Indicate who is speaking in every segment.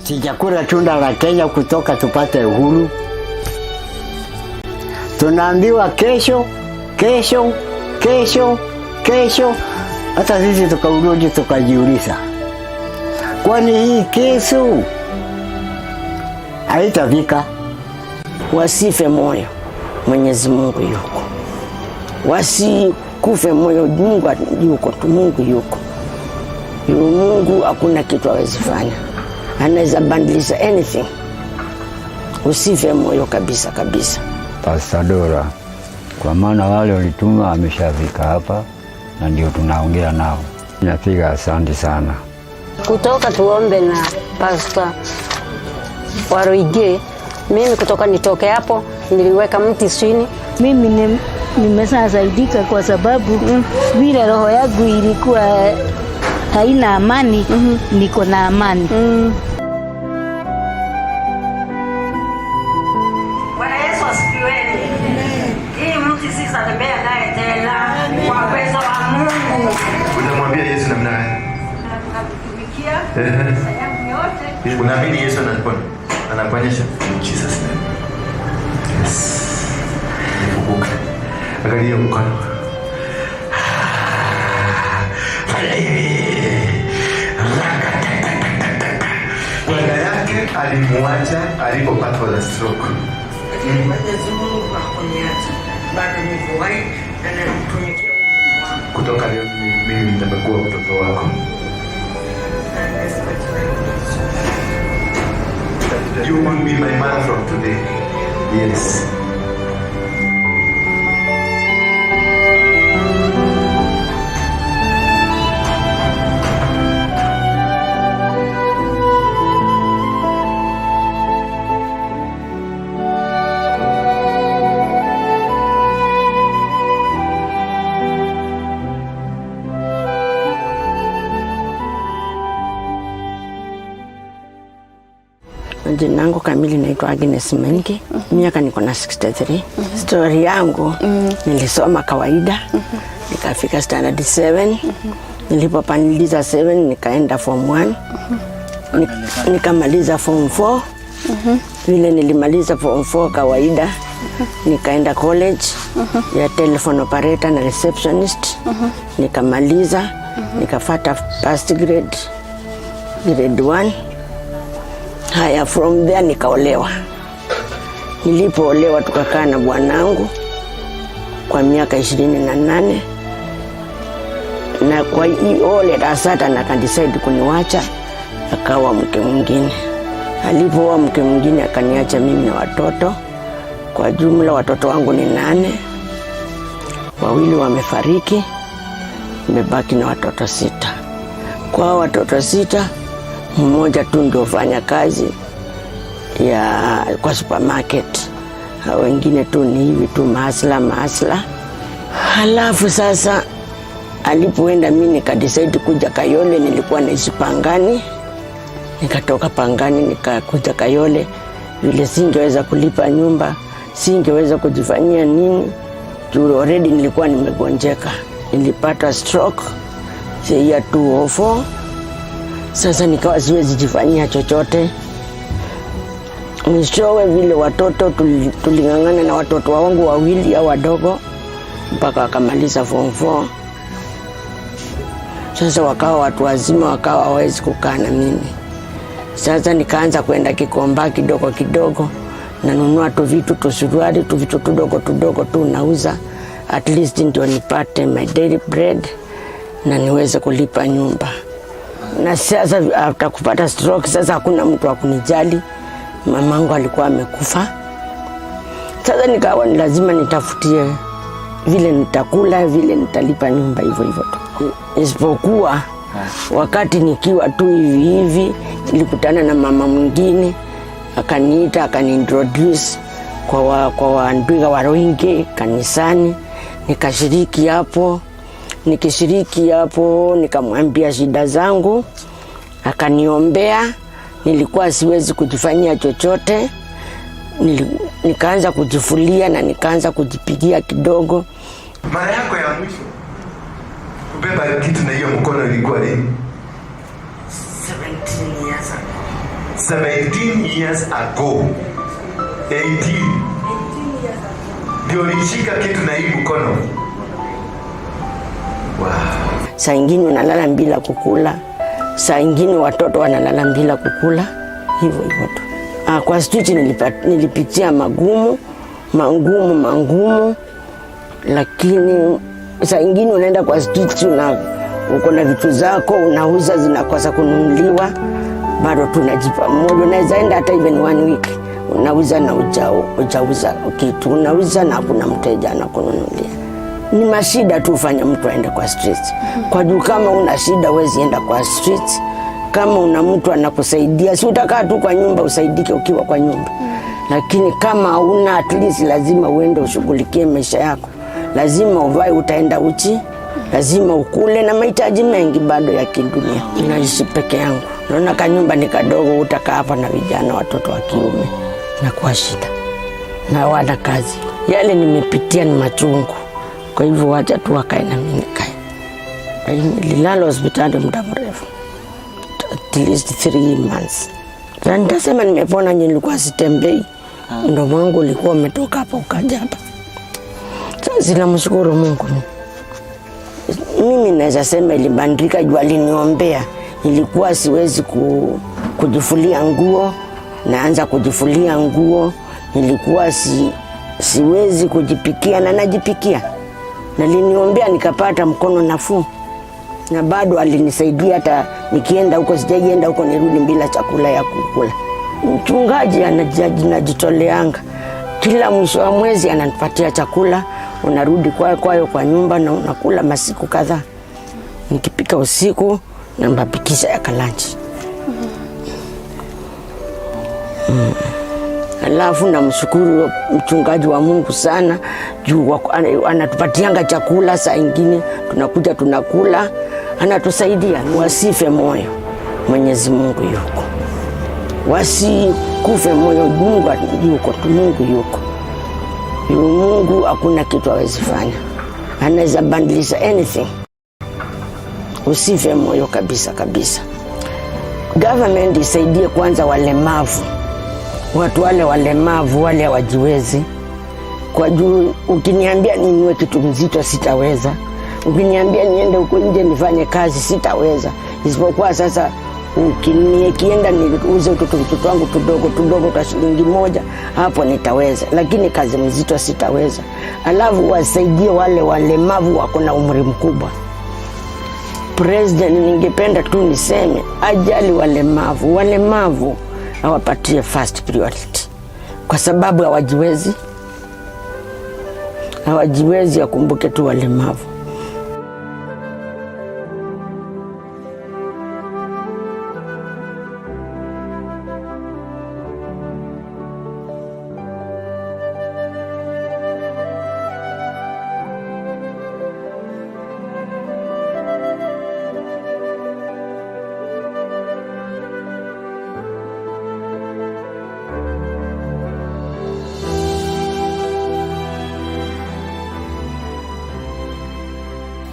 Speaker 1: Sijakula tunda la Kenya kutoka tupate uhuru. Tunaambiwa kesho, kesho, kesho, kesho. Hata sisi tukarudi tukajiuliza, kwani hii kesho haitafika?
Speaker 2: Wasife moyo, Mwenyezi Mungu yuko. Wasikufe moyo, Mungu yuko tu, Mungu yuko. Yu Mungu hakuna kitu hawezi fanya, anaweza badilisha anything. Usife moyo kabisa kabisa.
Speaker 1: Pastor Dora, kwa maana wale walituma ameshafika hapa na ndio tunaongea nao. Napiga asante sana.
Speaker 3: Kutoka tuombe na Pastor Waruinge, mimi kutoka nitoke hapo niliweka mti chini.
Speaker 4: Mimi nimeshasaidika kwa sababu vile roho yangu ilikuwa haina amani, niko na amani.
Speaker 2: Bwana Yesu asifiwe. Hii mti sitatembea naye tena kwa uwezo wa Mungu.
Speaker 5: Unamwambia Yesu namna gani?
Speaker 2: Nakutumikia maisha yangu yote.
Speaker 5: Unaamini Yesu anapona? Anaponyesha? In Jesus name. Yes. Nifunguke. Angalia mkono. Fanya hivi. Bwana yake alimwacha alipopatwa na stroke.
Speaker 2: Lakini Mwenyezi Mungu hakuniacha. Bado niko hai na namtumikia Mungu wangu.
Speaker 5: Kutoka leo mimi nitakuwa mtoto wako.
Speaker 2: Na kwa jina la Yesu.
Speaker 5: You will be my man from today. Yes.
Speaker 2: Jina langu kamili naitwa Agnes Mengi. Miaka niko na 63. Story yangu, nilisoma kawaida, nikafika standard 7. Nilipopandiliza 7 nikaenda form 1. Nikamaliza form 4. Vile nilimaliza form 4 kawaida, nikaenda college ya telephone operator na receptionist. Nikamaliza, nikafata first grade, grade 1. Haya, from there nikaolewa. Nilipoolewa tukakaa na bwanangu kwa miaka 28, na kwa hiyo all of a sudden akadecide kuniwacha, akawa mke mwingine. Alipooa mke mwingine akaniacha mimi na watoto. Kwa jumla watoto wangu ni nane, wawili wamefariki, nimebaki na watoto sita. Kwa hao watoto sita, mmoja tu ndio fanya kazi ya kwa supermarket, hao wengine tu ni hivi tu mahustler mahustler. Halafu sasa alipoenda, mi nikadecide kuja Kayole. Nilikuwa naishi Pangani, nikatoka Pangani nikakuja Kayole. Vile singeweza kulipa nyumba, singeweza kujifanyia nini juu already nilikuwa nimegonjeka, nilipata stroke the year 2004. Sasa nikawa siwezi jifanyia chochote. Mwishowe vile watoto tuling'ang'ana na watoto wangu wawili au wadogo mpaka wakamaliza form 4. Sasa wakawa watu wazima, wakawa hawawezi kukaa na mimi. Sasa nikaanza kwenda Gikomba kidogo kidogo, nanunua tu vitu tusuruali tu vitu tudogo tudogo tu nauza, at least ndio nipate my daily bread na niweze kulipa nyumba. Na sasa after kupata stroke, sasa hakuna mtu wa kunijali. Mamangu alikuwa amekufa. Sasa nikawa ni lazima nitafutie vile nitakula, vile nitalipa nyumba, hivyo hivyo tu. Isipokuwa wakati nikiwa tu hivi hivi, nilikutana na mama mwingine akaniita, akaniintroduce kwa Wandwiga wa Ruingi kanisani, nikashiriki hapo. Nikishiriki hapo, nikamwambia shida zangu, akaniombea. Nilikuwa siwezi kujifanyia chochote. Nikaanza kujifulia na nikaanza kujipigia kidogo.
Speaker 5: Mara yako ya mwisho kubeba kitu na hiyo mkono ilikuwa lini?
Speaker 2: 17 years ago.
Speaker 5: 17 years ago. 18. Ndio ulishika kitu na hii mkono. Wow.
Speaker 2: Saa ingine unalala bila kukula, saa ingine watoto wanalala bila kukula, hivyo hivyo tu. Kwa street nilipitia magumu magumu magumu, lakini saa ingine unaenda kwa street uko na vitu zako unauza zinakosa kununuliwa, bado tunajipa moyo. Unaweza enda hata even one week unauza na ujauza kitu, unauza na hakuna mteja anakununulia. Ni mashida tu ufanya mtu aende kwa street. Kwa juu kama una shida huwezi enda kwa street. Kama una mtu anakusaidia, si utakaa tu kwa nyumba usaidike ukiwa kwa nyumba. Lakini kama hauna, at least lazima uende ushughulikie maisha yako. Lazima uvae, utaenda uchi, lazima ukule na mahitaji mengi bado ya kidunia. Naishi peke yangu, naona kanyumba ni kadogo, utakaa hapa na vijana watoto wa kiume na kwa shida na wana kazi. Yale nimepitia ni machungu, kwa hivyo wacha tu wakae na mimi nikae. Nililala hospitali muda mrefu, at least 3 months. Na nitasema nimepona, nilikuwa sitembei, mdomo wangu ulikuwa umetoka hapa ukaja hapa. Sasa namshukuru Mungu. Mimi naweza sema ilibadilika juu aliniombea. Nilikuwa siwezi kujifulia nguo, naanza kujifulia nguo. Nilikuwa siwezi kujipikia na najipikia. Na aliniombea nikapata mkono nafuu, na bado alinisaidia hata nikienda huko, sijaienda huko nirudi bila chakula ya kukula. Mchungaji anajitoleanga kila mwisho wa mwezi ananipatia chakula, unarudi kwayo kwayo kwa nyumba na unakula masiku kadhaa. Nikipika usiku nambapikisha ya ka lunch. Alafu namshukuru mchungaji wa Mungu sana juu anatupatianga chakula, saa ingine tunakuja tunakula, anatusaidia. Wasife moyo, Mwenyezi Mungu yuko, wasikufe moyo, Mungu yuko tu, Mungu yuko. Yu Mungu hakuna kitu hawezi fanya, anaweza badilisha anything. Usife moyo kabisa kabisa. Government isaidie kwanza walemavu, watu wale walemavu wale hawajiwezi. Kwa juu ukiniambia ninunue kitu mzito sitaweza, ukiniambia niende huko nje nifanye kazi sitaweza, isipokuwa sasa nikienda niuze utoto mtoto wangu tudogo tudogo kwa shilingi 1, hapo nitaweza, lakini kazi mzito sitaweza. Alafu wasaidie wale walemavu wako na umri mkubwa. President, ningependa tu niseme ajali walemavu, walemavu awapatie first priority, kwa sababu hawajiwezi, hawajiwezi. Akumbuke tu walemavu.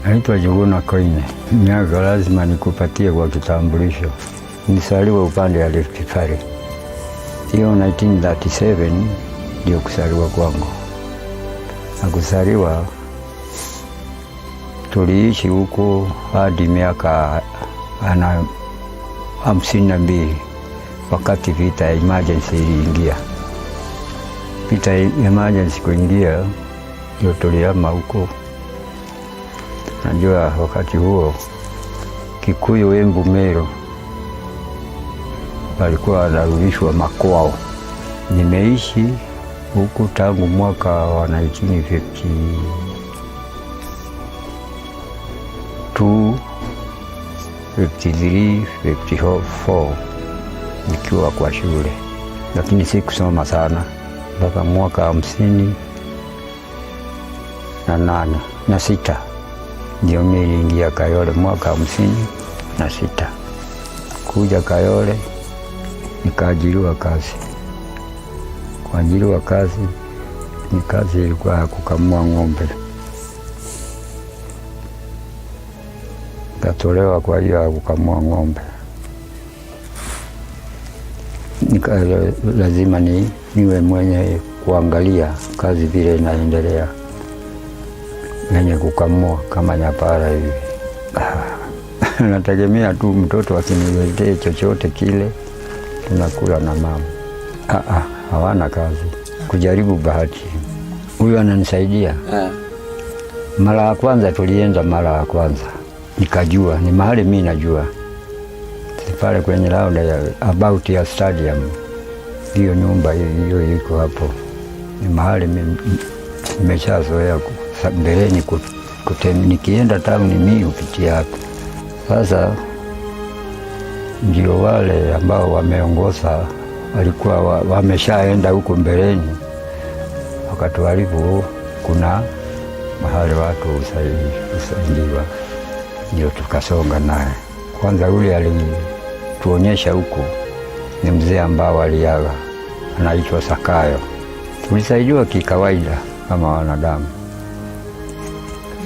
Speaker 1: Naitwa Juguna Koine. Miaka lazima nikupatie kwa kitambulisho. Nilizaliwa upande ya Rift Valley. Hiyo 1937 ndio kusaliwa kwangu. Na kusaliwa tuliishi huko hadi miaka ana 52 wakati vita ya emergency iliingia. Vita ya emergency kuingia ndio tulihama huko. Najua wakati huo Kikuyu, Embu, Meru walikuwa wanarudishwa makwao. Nimeishi huku tangu mwaka wa 1952, 53, 54 nikiwa kwa shule, lakini sikusoma sana mpaka mwaka 58 na sita ndio mimi niliingia Kayole mwaka 56. Kuja Kayole nikaajiriwa kazi. Kuajiriwa kazi ni kazi ilikuwa ya kukamua ng'ombe. Nikatolewa kwa hiyo ya kukamua ng'ombe. Lazima niwe mwenye kuangalia kazi vile inaendelea, mwenye kukamua kama nyapara hivi. Nategemea tu mtoto akiniletee chochote kile, tunakula na mama. Hawana kazi, kujaribu bahati. Huyu ananisaidia. Mara ya kwanza tulienda, mara ya kwanza nikajua ni mahali mi najua pale kwenye round ya about ya stadium, hiyo nyumba hiyo iko hapo, ni mahali nimeshazoea mbeleni nikienda town mimi hupitia hapo. Sasa ndio wale ambao wameongoza walikuwa wameshaenda huko mbeleni, wakatuarifu kuna mahali watu husaidiwa, ndio tukasonga naye. Kwanza yule alituonyesha huko ni mzee ambao aliaga, anaitwa Sakayo. Tulisaidiwa kikawaida kama wanadamu,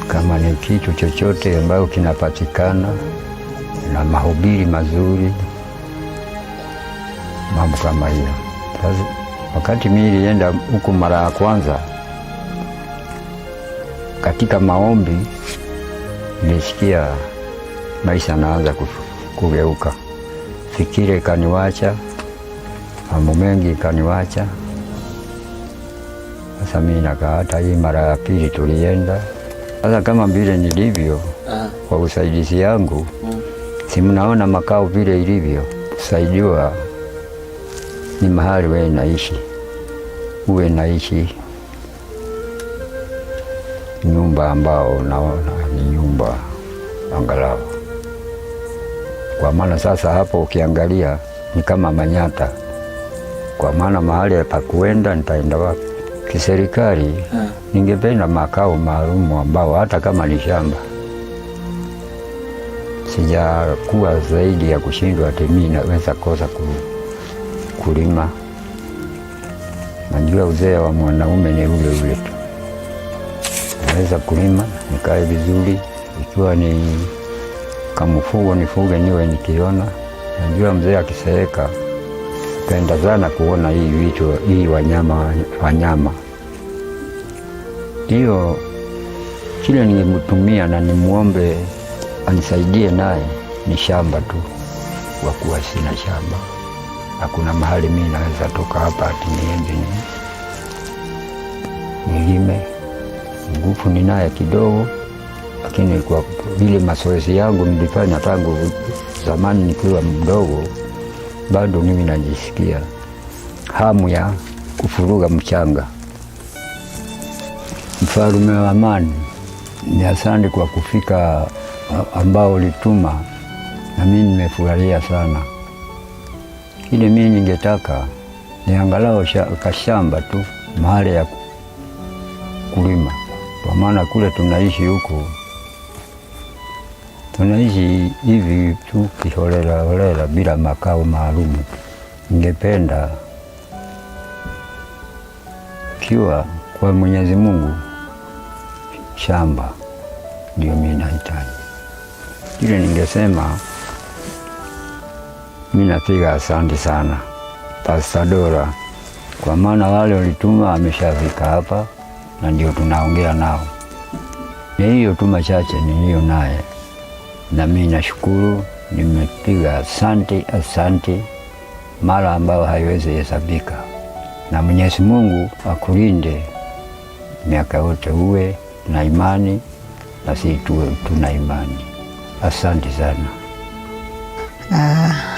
Speaker 1: kama ni kitu chochote ambayo kinapatikana na mahubiri mazuri, mambo kama hiyo. Sasa wakati mimi nilienda huku mara ya kwanza katika maombi, nilisikia maisha naanza kugeuka. Fikira ikaniwacha, mambo mengi ikaniwacha. Sasa mimi nakaa, hata hii mara ya pili tulienda. Sasa kama vile nilivyo kwa usaidizi yangu, si mnaona makao vile ilivyo. Kusaidiwa ni mahali wewe naishi, uwe naishi nyumba ambao naona ni nyumba angalau, kwa maana sasa hapo ukiangalia ni kama manyata, kwa maana mahali pa kuenda nitaenda wapi? Kiserikali ningependa makao maalumu ambao hata kama ni shamba, sijakuwa zaidi ya kushindwa ati mimi naweza kosa kulima. Najua uzee wa mwanaume ni ule ule tu, naweza kulima nikae vizuri, ikiwa ni kamfugo nifuge niwe nikiona. Najua mzee akiseeka penda sana kuona hii vitu hii wanyama. Hiyo kile ningemtumia na nimuombe anisaidie naye ni shamba tu, kwa kuwa sina shamba. Hakuna mahali mimi naweza toka hapa ati niende nilime. Nguvu ninaye kidogo, lakini kwa vile mazoezi yangu nilifanya tangu zamani nikiwa mdogo, bado mimi najisikia hamu ya kufuruga mchanga. Mfalme wa amani, ni asante kwa kufika ambao ulituma, na mimi nimefurahia sana. Ile mimi ningetaka ni angalau kashamba tu mahali ya kulima, kwa maana kule tunaishi huko tunaishi hivi tu kiholela holela bila makao maalumu. Ningependa kiwa kwa Mwenyezi Mungu shamba ndio mimi nahitaji. Ile ningesema mimi napiga asante sana Pastor Dora, kwa maana wale walituma ameshafika hapa na ndio tunaongea nao. Ni hiyo tu machache niliyo naye, na mimi nashukuru, nimepiga asante asante mara ambayo haiwezi hesabika, na Mwenyezi Mungu akulinde miaka yote, uwe na imani na sisi tuwe tuna imani. Asante sana.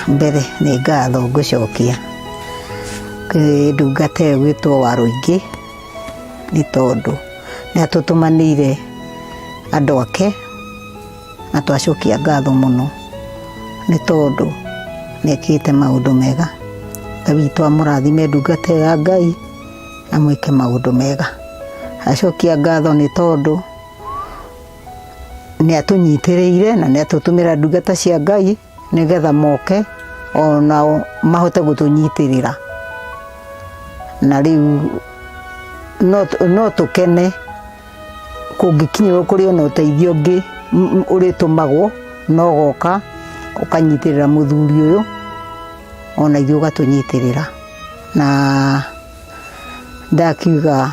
Speaker 6: Mbere nĩ ngatho ngũcokia kwĩ ndungata ĩyo gwĩtwo Warũingĩ nĩ tondũ nĩ atũtũmanĩire andũ ake na twacokia ngatho mũno nĩ tondũ nĩ ekĩte maũndũ mega. Ngai witũ amũrathime ndungata ĩyo ya Ngai amwĩke maũndũ mega. Acokia ngatho nĩ tondũ nĩ atũnyitĩrĩire na nĩ atũtũmĩra ndungata cia Ngai nĩgetha moke onao mahote gũtũnyitĩrĩra. Na rĩu no tũkene kũngĩkinyĩrwo kũrĩ ona ũteithio ũngĩ ũrĩtũmagwo no goka ũkanyitĩrĩra mũthuri ũyũ Ona ithuĩ ũgatũnyitĩrĩra na ndakiuga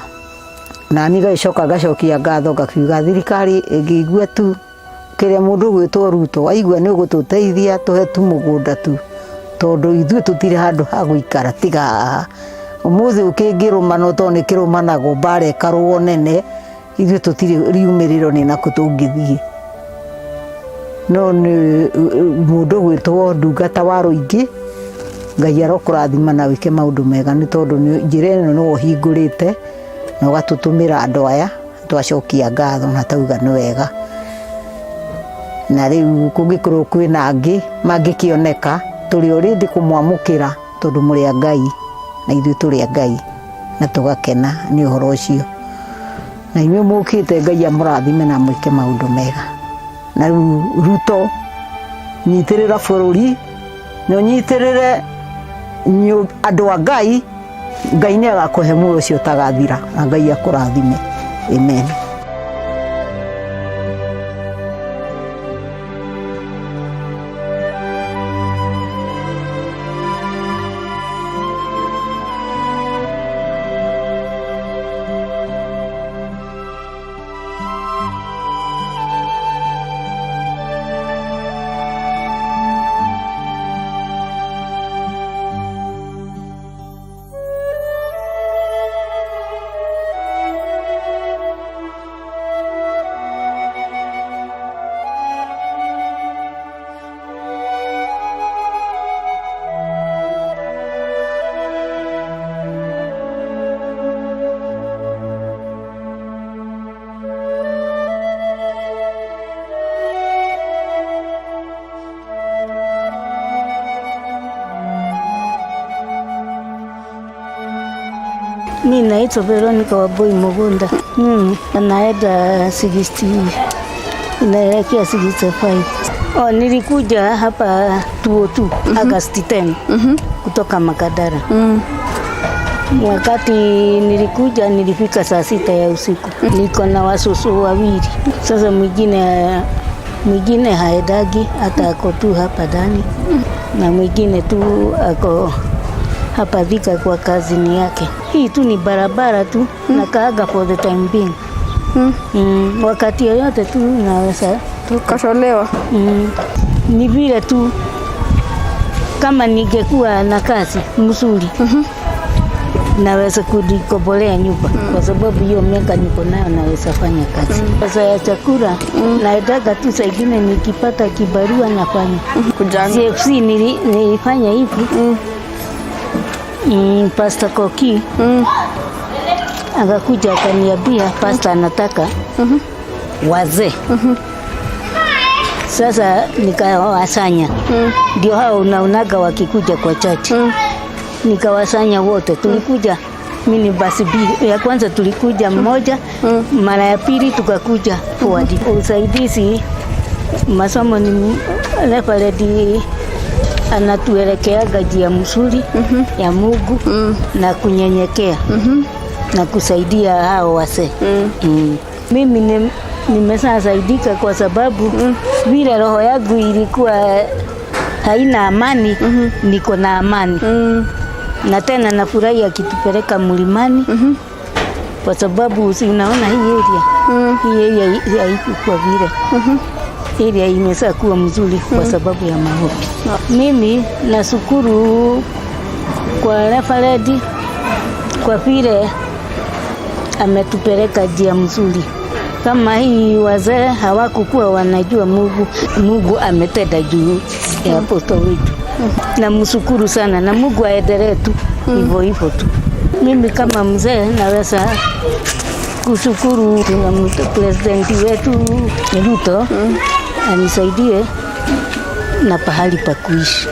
Speaker 6: nani gagĩcoka ngacokia ngatho, ngakiuga thirikari ĩngĩigua tu kĩrĩa mũndũ ũgwĩtwo Ruto aigua nĩ ũgũtũteithia, tũhe tu mũgũnda tu, tondũ ithuĩ tũtirĩ handũ ha gũikara tiga haha. Ũmũthĩ ũkĩngĩrũmana tondũ nĩ kĩrũmanagwo, mbara ĩkarũo nene, ithuĩ tũtirĩ riumĩrĩro nĩ nakũ tũngĩthiĩ. No nĩ mũndũ ũgwĩtwo ndungata wa rũingĩ, Ngai arokũrathima na wĩke maũndũ mega, nĩ tondũ njĩra ĩno nĩwe ũhingũrĩte na ũgatũtũmĩra andũ aya. Twacokia ngatho na tauga nĩ wega. Na rĩu kũngĩkorwo kwĩna angĩ mangĩkĩoneka, tũrĩ o ready kũmwamũkĩra, tondũ mũrĩ a Ngai na ithuĩ tũrĩ a Ngai, na tũgakena nĩ ũhoro ũcio. Na inyuĩ mũkĩte, Ngai amũrathime na mwĩke maũndũ mega. Na rĩu Ruto, nyitĩrĩra bũrũri na ũnyitĩrĩre andũ a Ngai. Ngai nĩ agakũhe muoyo ũcio ũtagathira, na Ngai akũrathime. Amen.
Speaker 4: Mi naitwa Veronica Wambui Mugunda. Naenda 60, inaelekea 65. Oh, nilikuja hapa 202 August 10 kutoka Makadara. Wakati nilikuja nilifika saa 6 ya usiku. Niko na wasusu wawili. Sasa mwingine haendagi, hata ako tu hapa ndani, na mwingine tu ako hapa Thika kwa kazini yake. Hii tu ni barabara tu, nakaaga for the time being. Wakati yoyote tu naweza toka.
Speaker 7: Katolewa.
Speaker 4: Ni vile tu kama ningekuwa na kazi mzuri naweza kujikombolea nyumba, kwa sababu hiyo miaka niko nayo naweza fanya kazi. Pesa ya chakula naendaga tu, saa ingine nikipata kibarua nafanya.
Speaker 7: Kujanga.
Speaker 4: CFC nilifanya hivi. Pastor Koki akakuja akaniambia pastor anataka wazee. Sasa nikawasanya. Ndio hao unaonaga wakikuja kwa church. Nikawasanya wote. Tulikuja mini basi mbili. Ya kwanza tulikuja mmoja, mara ya pili tukakuja forward. Usaidizi masomo ni reverend anatuelekeaga njia mzuri ya Mungu na kunyenyekea na kusaidia hao wazee. Mimi nimeshasaidika kwa sababu vile roho yangu ilikuwa haina amani, niko na amani. Na tena nafurahi akitupeleka mlimani kwa sababu si unaona hii area. Hii area haikuwa vile. Area imesha kuwa mzuri kwa sababu ya maombi. Mimi nashukuru kwa reverend kwa vile ametupeleka njia mzuri. Kama hii wazee hawakukuwa wanajua Mungu, Mungu ametenda juu ya apostle wetu. Namshukuru sana na Mungu aendelee tu hivyo hivyo tu. Mimi kama mzee naweza kushukuru na president wetu Ruto anisaidie na pahali pa kuishi,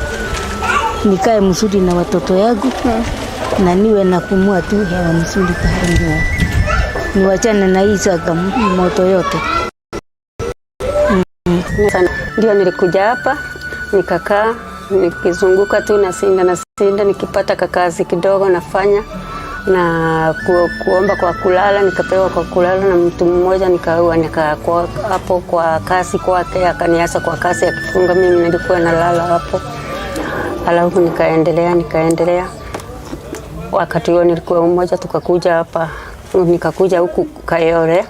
Speaker 4: nikae mzuri na watoto yangu na niwe napumua tu hewa mzuri pahali niwachane na hii changamoto yote.
Speaker 3: Sana. Ndio nilikuja hapa nikakaa nikizunguka tu nasinda nasinda, nikipata kakazi kidogo nafanya na kuomba kwa kulala, nikapewa kwa kulala na mtu mmoja, nikawa nikakuwa hapo kwa kazi kwake, akaniacha kwa kazi akifunga, mimi nilikuwa nalala hapo. Alafu nikaendelea nikaendelea. Wakati huo nilikuwa mmoja, tukakuja hapa, nikakuja huku Kayole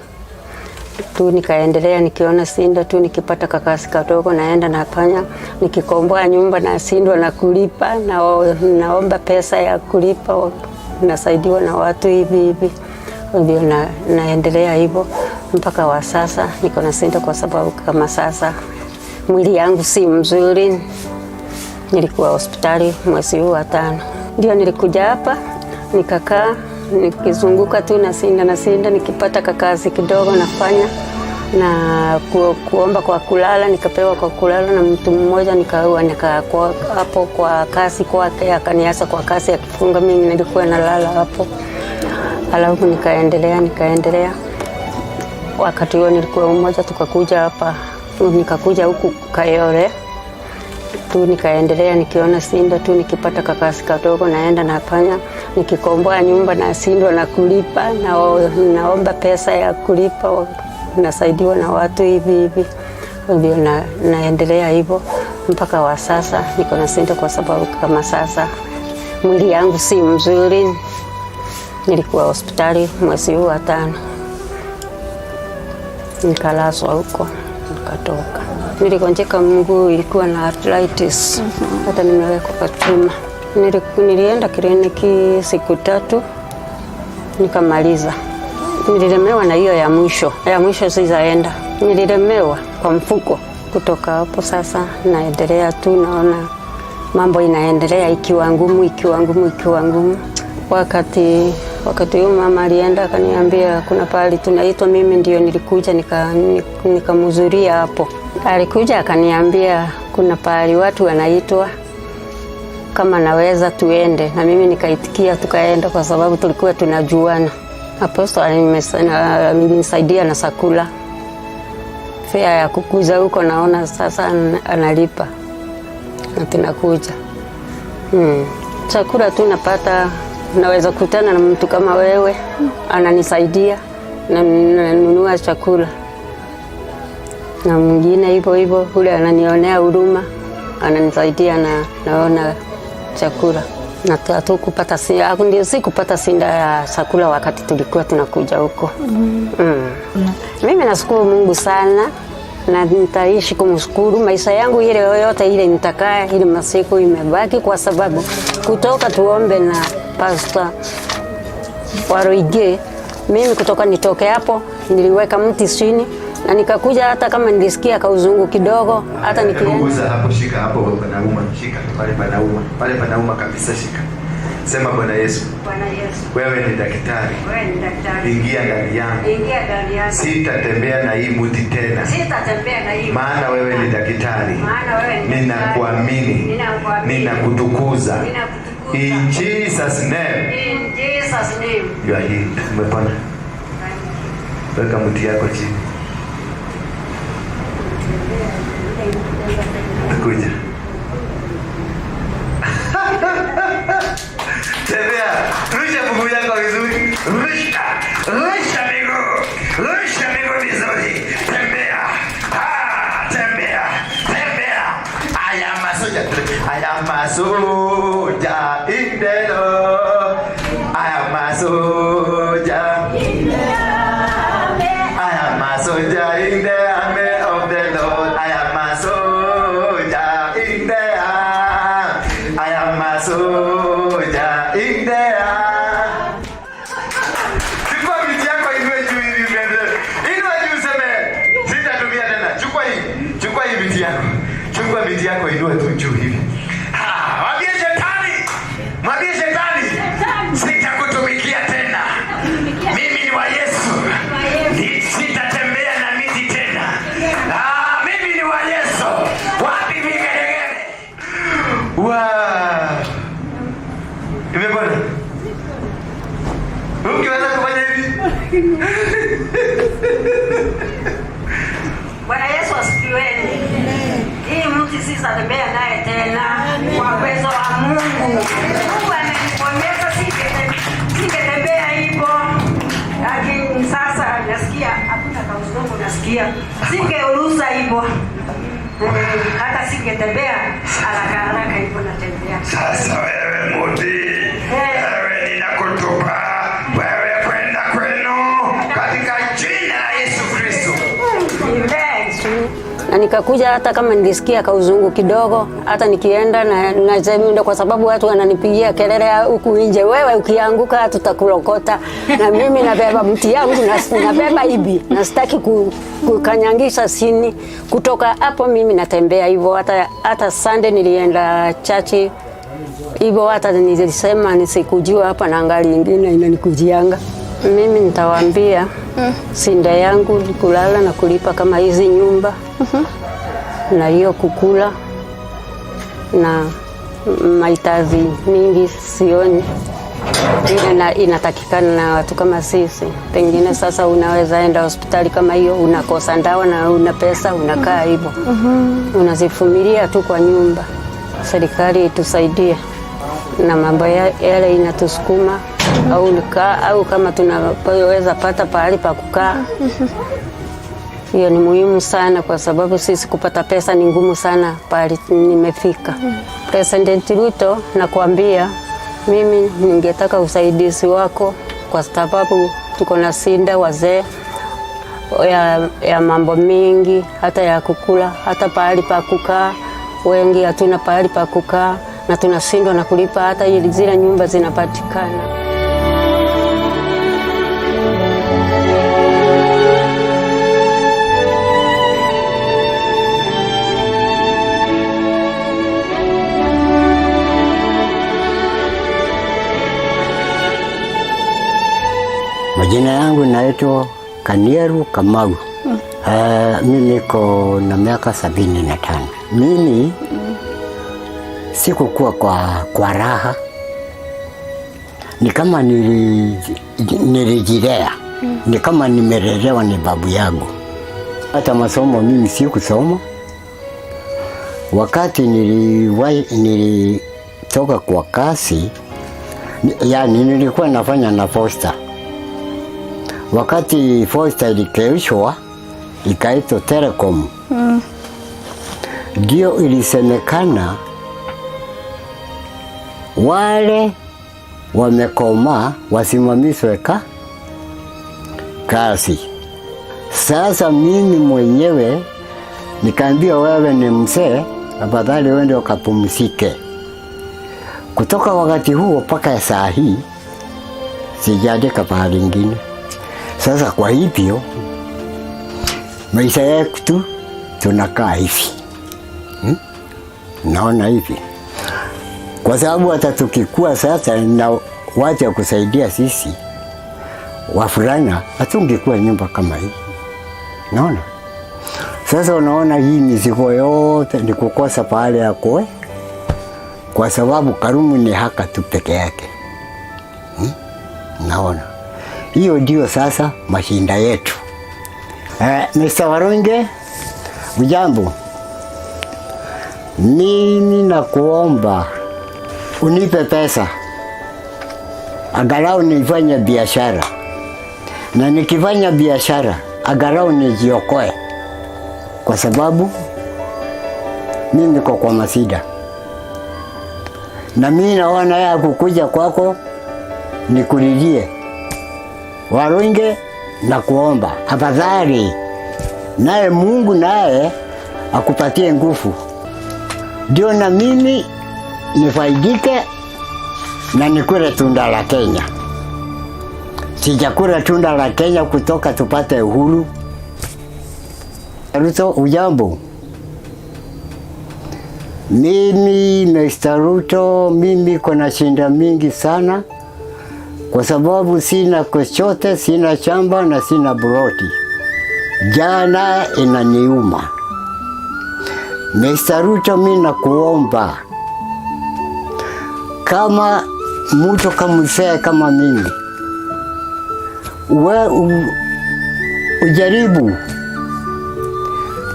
Speaker 3: tu, nikaendelea nikiona sinda tu, nikipata kakasi kadogo naenda nafanya, nikikomboa nyumba nashindwa na kulipa, naomba pesa ya kulipa, nasaidiwa na watu hivi hivi, ndio naendelea hivyo mpaka wa sasa niko na sinda, kwa sababu kama sasa mwili yangu si mzuri. Nilikuwa hospitali mwezi huu wa 5, ndio nilikuja hapa nikakaa nikizunguka tu nasinda nasinda, nikipata kakazi kidogo nafanya na kuomba kwa kulala, nikapewa kwa kulala na mtu mmoja, nikaua nika hapo kwa kasi kwake, akaniacha kwa kasi akifunga, mimi nilikuwa nalala hapo. Alafu nikaendelea nikaendelea. Wakati huo nilikuwa mmoja, tukakuja hapa, nikakuja huku Kayole tu, nikaendelea nikiona sinda tu, nikipata kakasi kadogo naenda nafanya, nikikomboa nyumba nashindwa na kulipa, naomba pesa ya kulipa, nasaidiwa na watu hivi hivi, ndio naendelea hivyo mpaka wa sasa niko na sinda, kwa sababu kama sasa mwili yangu si mzuri. Nilikuwa hospitali mwezi huu wa 5, nikalazwa huko nikatoka. Niligonjeka mguu, ilikuwa na arthritis, hata nimewekwa kwa chuma. Nilienda kliniki siku 3 nikamaliza. Nililemewa na hiyo ya mwisho, ya mwisho sizaenda, nililemewa kwa mfuko. Kutoka hapo sasa naendelea tu, naona mambo inaendelea ikiwa ngumu, ikiwa ngumu, ikiwa ngumu. Wakati huyo mama alienda akaniambia kuna pahali tunaitwa, mimi ndio nilikuja nikamhudhuria hapo. Alikuja akaniambia kuna pahali watu wanaitwa, kama naweza tuende, na mimi nikaitikia, tukaenda kwa sababu tulikuwa tunajuana. Apostle alinisaidia na chakula, fare ya kukuza huko, naona sasa analipa na tunakuja. Chakula tu napata, naweza kutana na mtu kama wewe ananisaidia na nanunua chakula, na mwingine hivyo hivyo, ule ananionea huruma ananisaidia na naona chakula. Na hatukupata ndio sikupata sinda ya chakula wakati tulikuwa tunakuja huko. Mimi nashukuru Mungu sana na nitaishi kumshukuru maisha yangu ile yoyote ile nitakaa ile masiku imebaki, kwa sababu kutoka tuombe na Pastor Waruinge, mimi kutoka nitoke hapo niliweka mti chini na nikakuja, hata kama nilisikia kauzungu kidogo, hata nikienda
Speaker 5: Guza hapo, shika hapo panauma, shika pale panauma, pale panauma kabisa, shika. Sema Bwana Yesu,
Speaker 3: Bwana Yesu,
Speaker 5: wewe ni daktari,
Speaker 3: wewe ni daktari,
Speaker 5: ingia ndani yangu,
Speaker 3: ingia ndani yangu,
Speaker 5: sitatembea na hii mti tena,
Speaker 3: sitatembea na hii
Speaker 5: maana wewe ni daktari,
Speaker 3: maana wewe ni daktari.
Speaker 5: ninakuamini,
Speaker 3: Ninakuamini.
Speaker 5: ninakutukuza.
Speaker 3: Ninakutukuza.
Speaker 5: In Jesus name
Speaker 3: In Jesus name.
Speaker 5: you are healed. Umepona. Weka mti yako chini. Kuja. Tembea. Rusha mguu yako vizuri. Rusha. Rusha miguu. Rusha miguu vizuri. Tembea. Ah, tembea. Tembea. I am a soldier. I am a soldier in the Lord. I am a soldier. I am a soldier in the army of the Lord. I am a soldier in the army. I am a soldier in the army. Chukua miti yako inue juu hivi mbele. Inua juu useme sitatumia tena. Chukua hii. Chukua hii miti yako. Chukua miti yako inua tu juu hivi. Ha, mwambie shetani. Mwambie shetani. Sitakutumikia tena. Mimi ni wa Yesu. Sitatembea na miti tena. Ah, mimi ni wa Yesu. Wapi vigelegele? Wow. Imepona? Ukiweza kufanya hivi?
Speaker 3: Bwana Yesu asifiwe. Hii mti sitatembea naye tena kwa uwezo wa Mungu. Mungu ameniponyesha, singetembea hivyo. Lakini sasa nasikia hakuna kauzungu, nasikia singeurusa hivyo.
Speaker 7: Hata singetembea haraka haraka hivyo natembea.
Speaker 5: Sasa wewe muti, wewe ninakutupa wewe kwenda kwenu katika jina la Yesu Kristo.
Speaker 7: Amen.
Speaker 3: Na nikakuja hata kama nilisikia kauzungu kidogo, hata nikienda na kwa sababu watu wananipigia kelele huku nje, wewe ukianguka tutakulokota. Na mimi nabeba mti yangu na nabeba hivi na sitaki kukanyangisha chini. Kutoka hapo mimi natembea hivyo, hata Sunday nilienda church hivyo, hata nilisema nisikujua hapa na angali ingine inanikujianga. Mimi nitawaambia shida yangu ni kulala na kulipa kama hizi nyumba na hiyo kukula na mahitaji mingi sioni ile na inatakikana na watu kama sisi. Pengine sasa unaweza enda hospitali kama hiyo, unakosa dawa na una pesa, unakaa hivyo unazivumilia tu kwa nyumba. Serikali itusaidie na mambo yale inatusukuma au nikaa au kama tunaweza pata pahali pa kukaa. Hiyo ni muhimu sana, kwa sababu sisi kupata pesa ni ngumu sana pahali nimefika. President Ruto, nakwambia mimi ningetaka usaidizi wako, kwa sababu tuko na shida wazee ya mambo mingi, hata ya kukula, hata pahali pa kukaa. Wengi hatuna pahali pa kukaa na tunashindwa na kulipa hata ili zile nyumba zinapatikana.
Speaker 1: Majina yangu naitwa Kanieru Kamau. Mimi niko na miaka 75. Mimi sikukuwa kwa raha, ni kama nilijilea, ni kama nimelelewa ni babu yangu. Hata masomo mimi sikusoma. Wakati nilitoka kwa kazi, yani nilikuwa nafanya na posta. Wakati posta ilikeushwa ikaitwa Telecom, ndio ilisemekana wale wamekomaa wasimamishwe kazi. Sasa mimi mwenyewe nikaambia, wewe ni mzee, afadhali uende ukapumzike. Kutoka wakati huo mpaka saa hii sijaandika pahali ingine. Sasa kwa hivyo maisha yetu tunakaa hivi, Naona hivi kwa sababu hata tukikua sasa na watu ya kusaidia sisi wavulana, hatungekuwa nyumba kama hii. Naona sasa, unaona hii mizigo yote ni kukosa pahali ya kuwe, kwa sababu karumu ni haka tu peke yake, Naona hiyo ndio sasa mashinda yetu. Mr. Warunge, ujambo? Mimi nakuomba unipe pesa angalau nifanye biashara, na nikifanya biashara angalau nijiokoe, kwa sababu mimi niko kwa masida, na mimi naona ya kukuja kwako nikulilie Warunge na kuomba afadhali, naye Mungu naye akupatie nguvu, ndio na mimi nifaidike na nikule tunda la Kenya. Sijakula tunda la Kenya kutoka tupate uhuru. Ruto, ujambo? Mimi Mr. Ruto, mimi kuna shinda mingi sana kwa sababu sina chochote, sina shamba na sina ploti. Jana inaniuma. Mr. Ruto, mimi nakuomba kama mtu kama mzee kama mimi, we ujaribu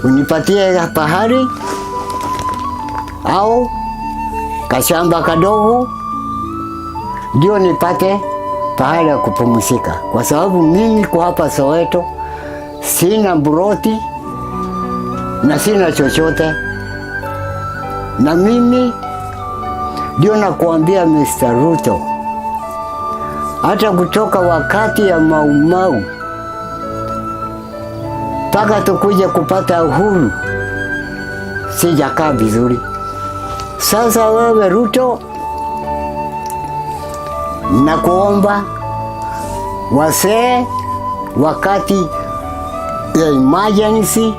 Speaker 1: unipatie pahali au kashamba kadogo, ndio nipate pahali ya kupumzika, kwa sababu mimi kwa hapa Soweto sina ploti. Na sina chochote, na mimi ndio nakuambia Mr. Ruto, hata kutoka wakati ya Maumau mpaka tukuje kupata uhuru sijakaa vizuri. Sasa wewe Ruto, nakuomba wasee, wakati ya emergency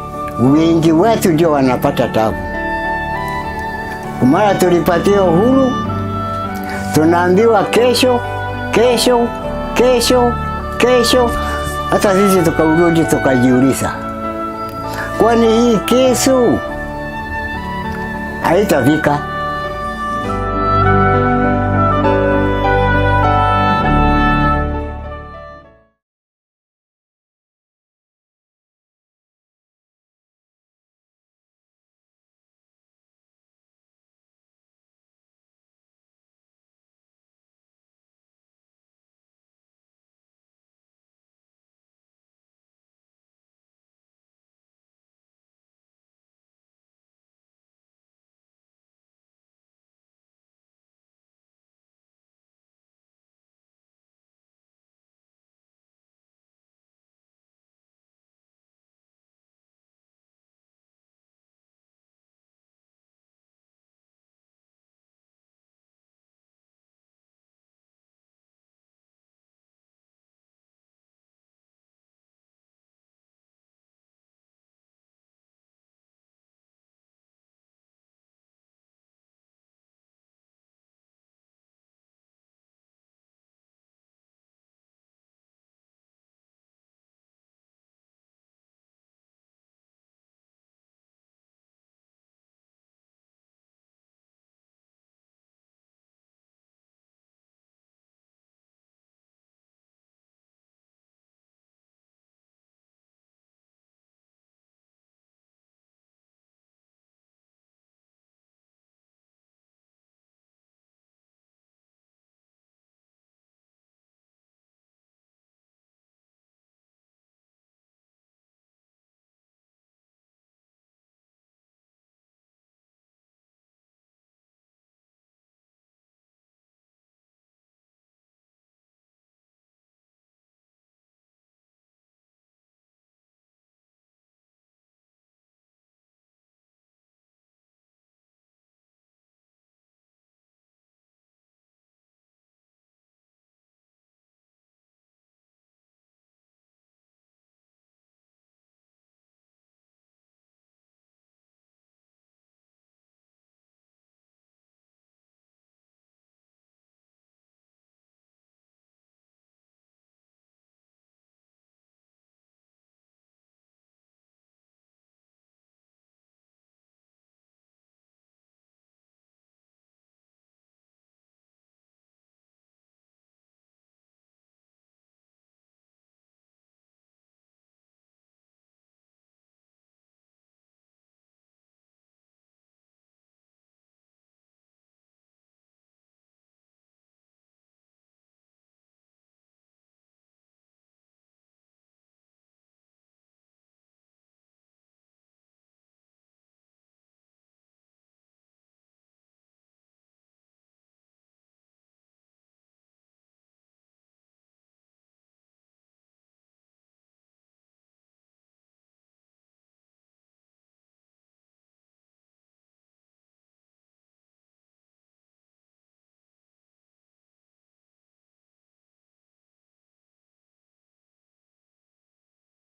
Speaker 1: wengi wetu ndio wanapata tabu. Mara tulipatia uhuru, tunaambiwa kesho, kesho, kesho, kesho. Hata sisi tukarudi tukajiuliza, kwani hii kesho haitafika?